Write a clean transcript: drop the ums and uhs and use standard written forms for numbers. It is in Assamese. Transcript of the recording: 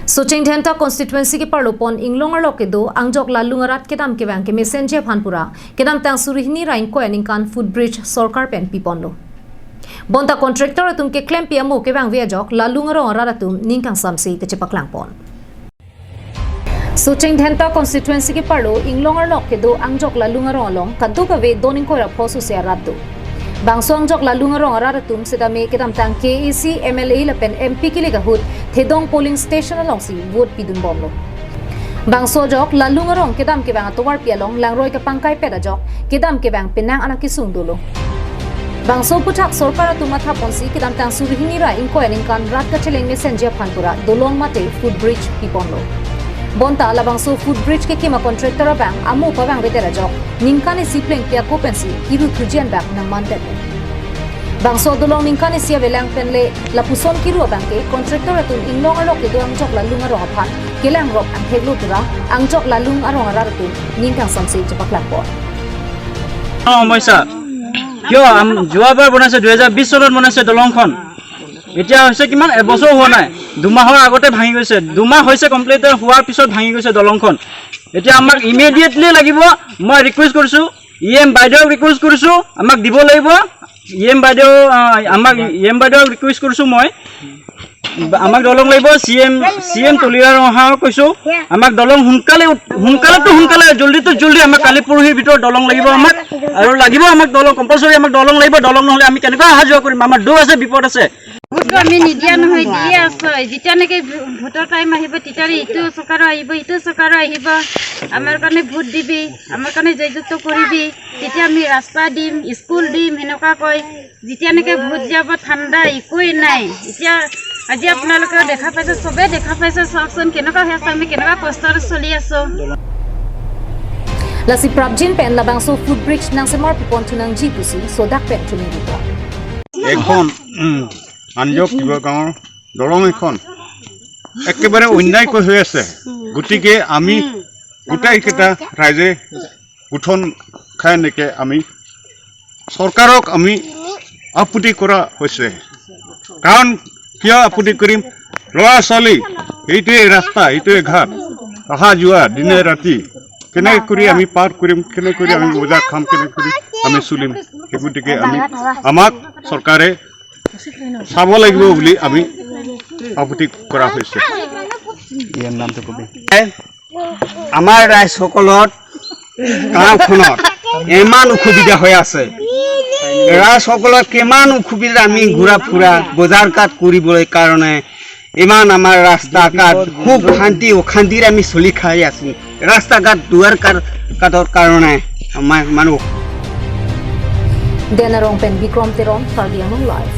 Socheng Dhenta constituency ke parlo pon inglong arlok ke do angjok la lungarat kedam ke bang ke messenger phanpura kedam tang surihni rain ko aning kan foot bridge sarkar pen piponlo bonta contractor atum ke claim piamo ke bang ve jok la lungaro raratum ningkang samsi ke chepaklang pon. Socheng Dhenta constituency ke parlo inglong arlok ke do angjok la lungaro along kadu ka ve doning ko ra phosu se raddu Bangsong jok lalung arong araratum sedame kedam tang KEC MLA lapen MP kile gahut thedong polling station along si vote pidun bomlo. Bangso jok lalung arong kedam ke bang atowar pialong langroi ke pangkai peda jok kedam ke bang penang anakisung dulu. Bangso puthak sarkar atum matha ponsi kedam tang surhini ra ingko eningkan rat ka cheleng messenger phanpura dolong mate foot bridge piponlo. Bonta labangso foot bridge ke kima contractor bang amu pa bang betera jok ningkani sipleng pia kopensi kiru thujian bang nang mantet. Bangso dolong ningkani sia belang penle lapuson kiru bang ke contractor atun inglong arok ke doang jok lalung arong aphan kelang rok ang theglo tura ang jok lalung arong arar tu ningkang samsi chapak langpon. সমস্যা কিয় যোৱাবাৰ বনাইছে, 2020 চনত বনাইছে দলংখন। এতিয়া হৈছে কিমান এবছৰ হোৱা নাই, 2 মাহৰ আগতে ভাঙি গৈছে। 2 মাহ হৈছে কমপ্লিট হোৱাৰ পিছত ভাঙি গৈছে দলংখন। এতিয়া আমাক ইমিডিয়েটলি লাগিব। মই ৰিকুৱেষ্ট কৰিছোঁ, ই এম বাইদেউক ৰিকুৱেষ্ট কৰিছোঁ, আমাক দিব লাগিব। ই এম বাইদেউ, আমাক ই এম বাইদেউক ৰিকুৱেষ্ট কৰিছোঁ মই, আমাক দলং লাগিব। চি এম তলিয়া ৰহাও কৈছোঁ, আমাক দলং সোনকালে, সোনকালেতো সোনকালে, জল্দিতো জল্দি, আমাক কালি পৰহিৰ ভিতৰত দলং লাগিব আমাক। আৰু লাগিব আমাক দলং, কম্পালচৰি আমাক দলং লাগিব। দলং নহ'লে আমি কেনেকুৱা অহা যোৱা কৰিম? আমাৰ দুখ আছে, বিপদ আছে। ভোটটো আমি নিদিয়া নহয়, দিয়ে আছো। যেতিয়া নেকি ভোটৰ টাইম আহিব, তেতিয়া ইটো চৰকাৰো আহিব, ইটো চৰকাৰো আহিব, আমাৰ কাৰণে ভোট দিবি, আমাৰ কাৰণে জয়যুক্ত কৰিবি, তেতিয়া আমি ৰাস্তা দিম, স্কুল দিম, সেনেকুৱা কয়। যেতিয়া নেকি ভোট যাব, ঠাণ্ডা, একোৱেই নাই। এতিয়া আজি আপোনালোকেও দেখা পাইছে, চবেই দেখা পাইছে, চাওকচোন কেনেকুৱা হৈ আছে, আমি কেনেকুৱা কষ্টত চলি আছোঁ। Lasi Prabjin pen labangso foot bridge nang semar pipon tunang jipusi sodak pen tuning report. এখন আঞ্জক কিবা গাঁৱৰ দলং এখন একেবাৰে অন্যায়কৈ হৈ আছে। গতিকে আমি গোটেইকেইটা ৰাইজে গোঠন খাই এনেকৈ আমি চৰকাৰক আমি আপত্তি কৰা হৈছে। কাৰণ কিয় আপত্তি কৰিম? ল'ৰা ছোৱালী এইটোৱে ৰাস্তা, এইটোৱে ঘাট, অহা যোৱা দিনে ৰাতি কেনেকৈ কৰি আমি পাৰ কৰিম? কেনেকৈ কৰি আমি বজাৰ খাম? কেনেকৈ কৰি আমি চলিম? সেই গতিকে আমি আমাক চৰকাৰে চাব লাগিব বুলি আমি আপত্তি কৰা হৈছে। আমাৰ ৰাইজসকলত গাঁওখনত ইমান অসুবিধা হৈ আছে। ৰাইজসকলত কিমান অসুবিধা, আমি ঘূৰা ফুৰা, বজাৰ ঘাট কৰিবলৈ কাৰণে ইমান আমাৰ ৰাস্তা ঘাট খুব শান্তি অশান্তিৰে আমি চলি খাই আছোঁ। ৰাস্তা ঘাট, দুৱাৰ ঘাটৰ কাৰণে আমাৰ মানুহ Denarong pen Bikrom Teron, Karbi Anglong Live.